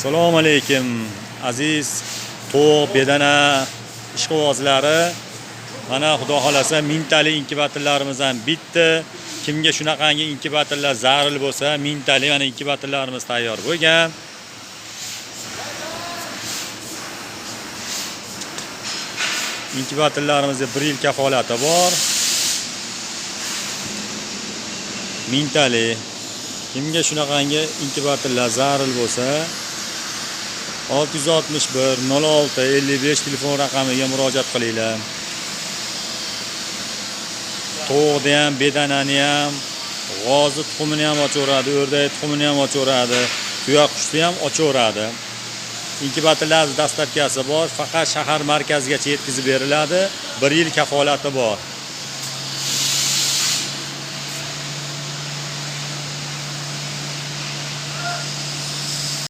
Assalomu alaykum, aziz to'q bedana ishqibozlari. Mana, xudo xolasa, mingtali inkubatorlarimiz ham bitdi. Kimga shunaqangi inkubatorlar zarur bo'lsa, mingtali mana inkubatorlarimiz tayyor bo'lgan. Inkubatorlarimizga 1 yil kafolati bor. Mingtali. Kimga shunaqangi inkubatorlar zarur bo'lsa, 661 06 55 telefon raqamiga murojaat qilinglar. Tovuqni ham, bedanani ham, g'ozi tuxumini ham ochaveradi, o'rdak tuxumini ham ochaveradi, tuyaqushni ham ochaveradi. Inkubatorlar доставка si bor, faqat shahar markazigacha yetkazib beriladi. 1 yil kafolati bor.